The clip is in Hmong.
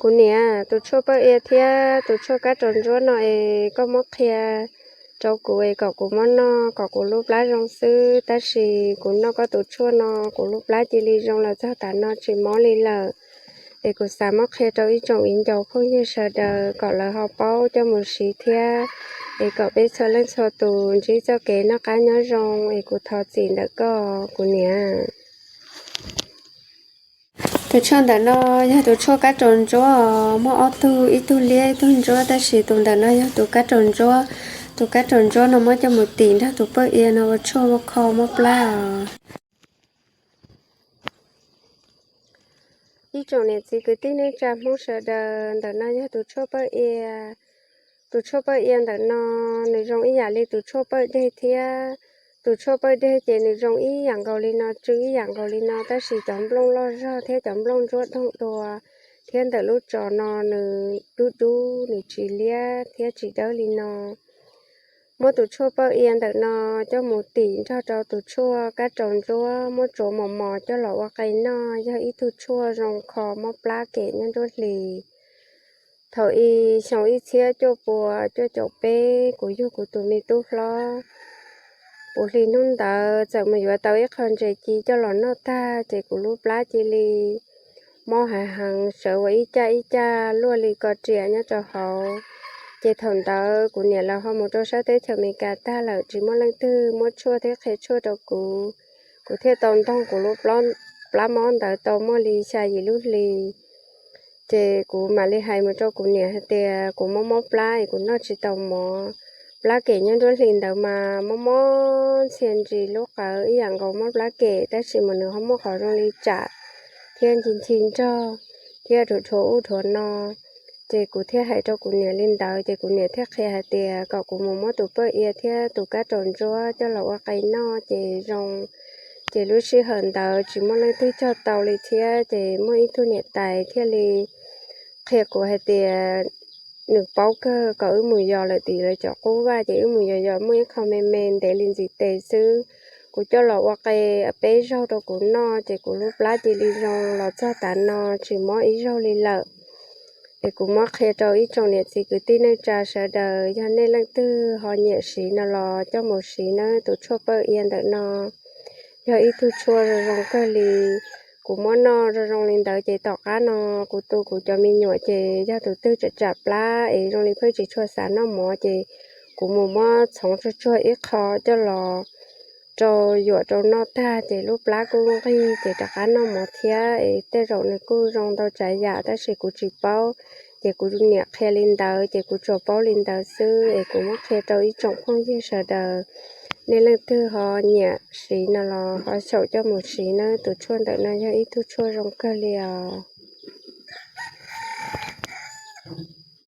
Kuv niam, tus tshuaj pawj ia thiab tus tshuaj kab raus ntsuab no es koj muab qhia rau kuv es kom kuv muab noj kom kuv lub plab zoo xwb, tab sis kuv noj koj tus tshuaj no kuv lub plab cia li zoo los txog tav no tsis mob li lawm. Es kuv xav muab qhia rau ib tsoom viv ncaus phooj ywg sawv daws kom lawv ho paub coj mus siv thiab, es kom peb txhua leej txhua tus ntsib txoj kev noj qab nyob zoo, es kuv thov txim ntawm koj kuv niam. Tus tshuaj ntawm no yog tus tshuaj kab raus ntsuab, muaj ob tug, ib tug liab ib tug ntsuab, tab sis tus ntawm no yog tus kab raus ntsuab. Tus kab raus ntsuab no muab coj mus tim nrog tus pawj ia no ua tshuaj ua kho mob plab os. Ib tsoom niam txiv kwv tij neej tsa Hmoob sawv daws, ntawm no yog tus tshuaj pawj ia. Tus tshuaj pawj ia ntawm no nws zoo ib yam li tus tshuaj pawj deg thiab. Tus tshuaj pawj deg ces nws zoo ib yam nkaus li no, tsw ib yam nkaus li no, tab sis cov nplooj loj zog thiab cov nplooj ntsuab doog dua, thiab ntawm lub tsos no nws dub dub, nws tsis liab thiab tsis dawb li no. Muab tus tshuaj pawj ia ntawm no coj mus tim nrog rau tus tshuaj kab raus ntsuab, muab tsuav mos mos coj los ua qe noj, yog ib tug tshuaj zoo kho mob plab kem nyob nruab hlis. Thaum i xyoo ib txhiab cuaj pua cuaj caum peb, kuv yug kuv tus me tub hlob, puv hli hnub ntawd txawm mus yuav tau ib qho ntses ci coj los noj tag, ces kuv lub plab cia li mob hav heev, sawv ua ib caj ib caj luaj li ko riam nyob rau hauv. Ces thaum ntawd kuv niam lawv ho mus rau sab teb chaws Amelikas tag lawm, tsis muaj leej twg muab tshuaj thiab qhia tshuaj rau kuv. Kuv thiaj tau ntoog kuv lub plab mob ntawd tau muaj li xya yim lub hli. Ces kuv mam li hais mus rau kuv niam hais tias kuv mob mob plab es kuv noj tsis tau mov, plab kem nyob nruab hlis ntawd mas mob mob ntxhia ntsis lub qawv ib yam nkaus mob plab kem, tab sis mas nws ho muaj qhov zoo li tsam thiab ncig ncig nrog thiab dhuav dhuav ub dhuav no. Ces kuv thiaj hais rau kuv niam li ntawd, ces kuv niam thiaj qhia hais tias kom kuv mus muab tus pawj ia thiab tus kab raus ntsuab coj los ua qe noj ces zoo. Ces lub sij hawm ntawd tsis muaj leej twg cog tau li thiab, ces muaj ib tug niam tais thiaj li qhia kuv hais tias nws paub kawg, kom wb mus yos lawm tim lawv cov qub vaj, ces wb mus yos yos muaj ib qho me me ntev li ntxiv tes xwb. Kuv coj los ua qe peb zaug rau kuv noj, ces kuv lub plab cia li zoo los txog tav no tsis mob ib zaug li lawm. Es kuv muab qhia rau ib tsoom niam txiv kwv tij neej tsa sawv daws, yog nej leej twg ho nyiam siv no los coj mus siv nawb. Tus tshuaj pawj ia ntawm no yog ib tug tshuaj zoo zoo kawg li. Kuv muab noj zoo zoo li ntawd, ces tom qab no kuv tu kuv cov me nyuam, ces yog tus twg tsam tsam plab es zoo li pheej tsis tshua xav noj mov, ces kuv mus muab txhoov tsuag tsuag ib qho coj los rau yuam rau noj tag, ces lub plab kuj nqig, ces rov qab noj mov thiab. Es tej zaum nws kuj zoo ntau tsav yam, tab sis kuv tsis paub, ces kuv niam qhia li ntawd, ces kuv tsuas paub li ntawd xwb. Es kuv muab qhia rau ib tsoom phooj ywg sawv daws, nej leej twg ho nyiam siv no los ho xyaum coj mus siv nawb. Tus tshuaj ntawm no yog ib tug tshuaj zoo kawg li os.